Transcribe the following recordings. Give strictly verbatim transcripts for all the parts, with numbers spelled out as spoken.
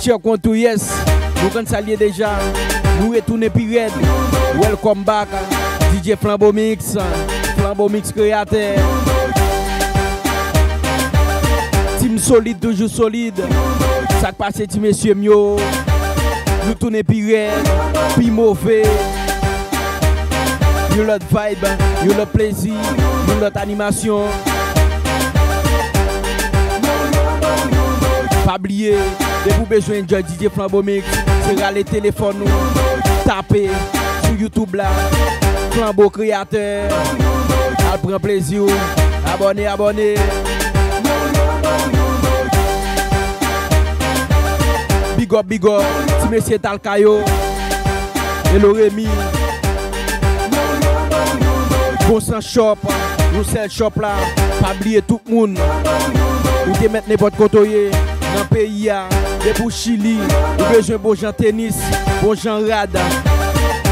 Chè kont ou, yes. Nou konn sa l ye deja. Nou retounen pi rèd. Welcome back. D J Flanbo Mix. Flanbo Mix kreyatè. Team solid, toujou solid. Sa k pase, ti mesye m yo? Nou tounen pi rèd, pi move. Yon lòt vibe, yon lòt plezi, yon lòt animasyon. Pa bliye, depi w bezwen enjoy D J Flanbo Mix, se rale telefòn ou, tape sou YouTube la, Flanbo Kreyatè. Al pran plezi w. Abòne, abòne. Big up, big up. Ti mesye Talka yo. Hello Remy. Bon Sans Shop, yon sèl shop la. Pa bliye tout moun. Ou te mèt nenpòt kote w ye nan peyi a. Depi w Chili, ou bezwen bon jan tenis, bon jan rad.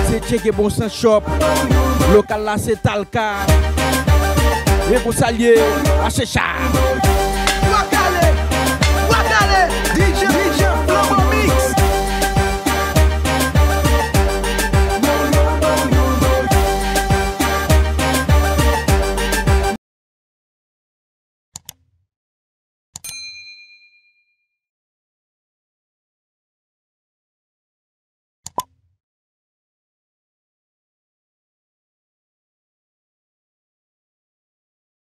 Se tcheke Bon Sans Shop. Lokal la se Talka. E konsa l ye, mache cha.